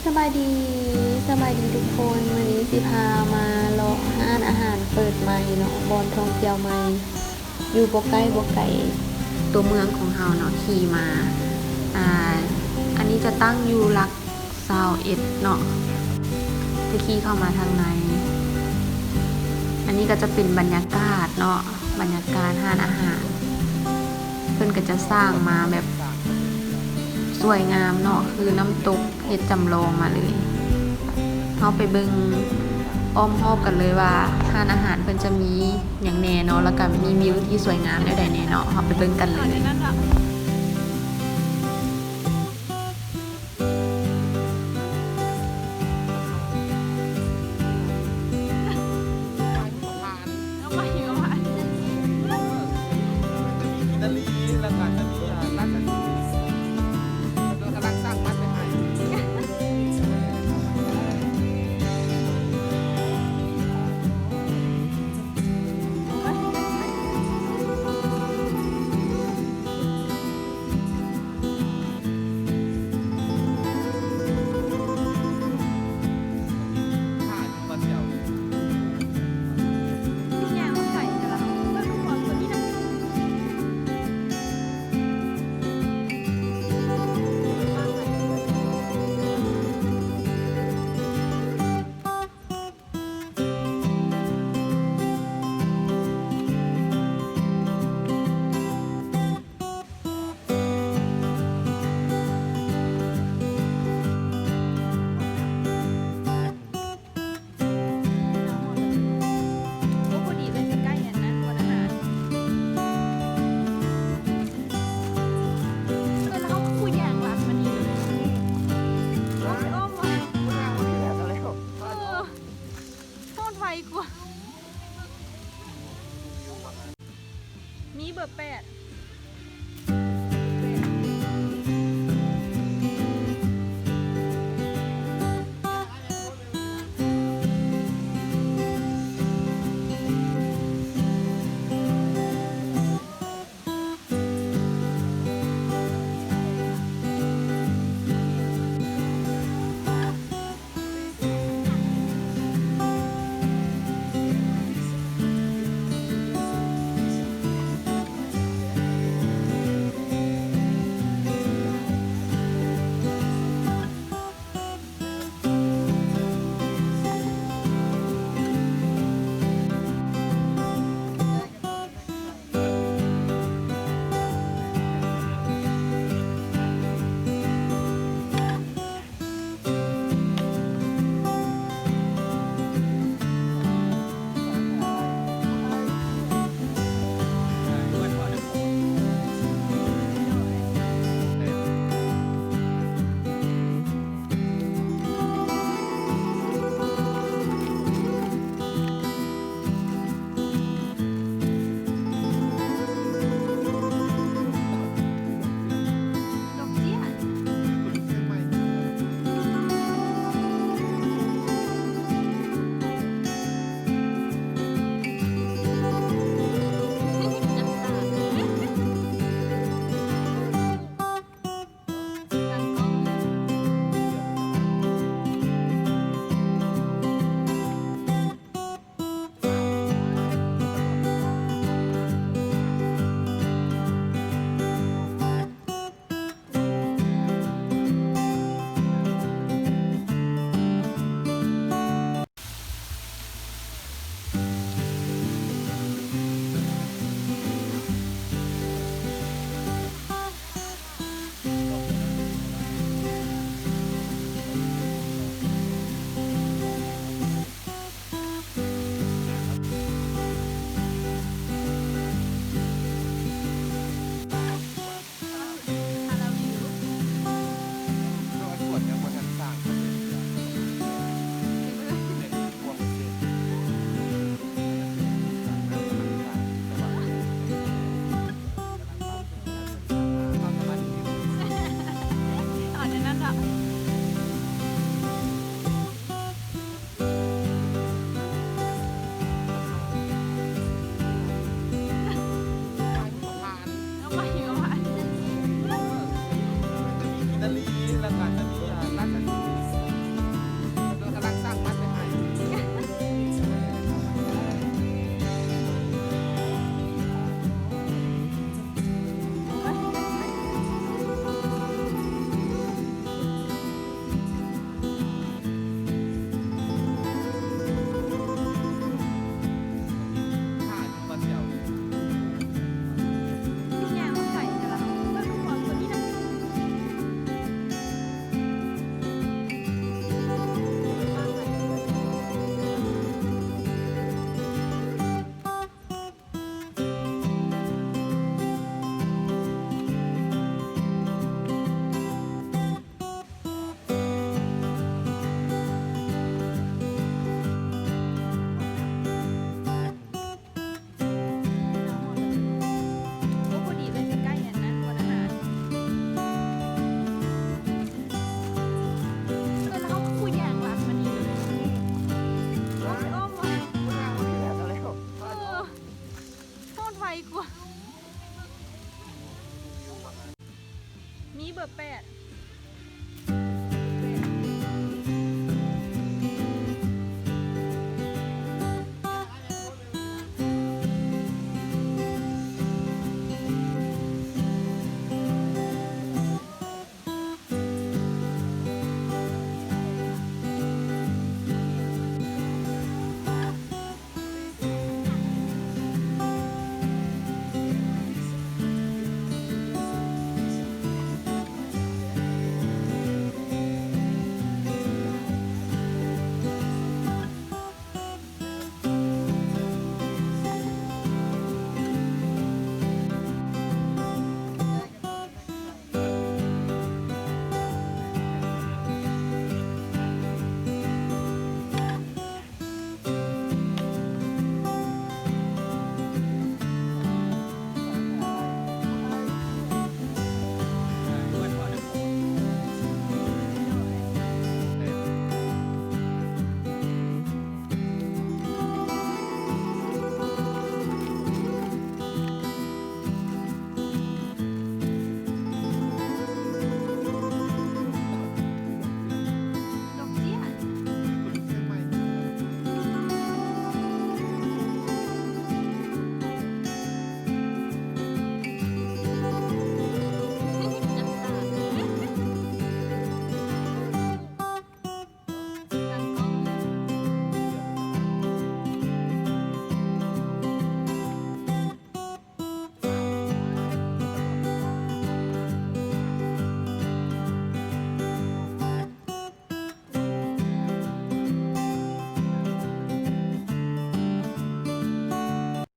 ສະບາຍດີ ສະບາຍດີທຸກຄົນ, ມື້ນີ້ຊິພາມາເລາະຮ້ານອາຫານເປີດໃໝ່ເນາະ, ບ່ອນທ່ອງທ່ຽວໃໝ່ ຢູ່ບໍ່ໃກ້ບໍ່ໄກຕົວເມືອງຂອງເຮົາເນາະ, ຂີ່ມາ ອ່າ ອັນນີ້ຈະຕັ້ງຢູ່ຫຼັກຊາວເອັດເນາະ, ຈະຂີ່ເຂົ້າມາທາງໃນ. ອັນນີ້ກໍຈະເປັນບັນຍາກາດເນາະ, ບັນຍາກາດຮ້ານອາຫານ ເພິ່ນກໍຈະສ້າງມາແບບສວຍງາມເນາະ, ຄືນ້ຳຕົກ ເຮັດຈຳລອງມາເລີຍ. ເຮົາໄປເບິ່ງອ້ອມຮອບກັນເລີຍວ່າຮ້ານອາຫານເພິ່ນຈະມີຫຍັງແດ່ເນາະ, ແລ້ວກໍມີວິວທີ່ສວຍງາມແນວໃດແດ່ເນາະ. ເຮົາໄປເບິ່ງກັນເລີຍ.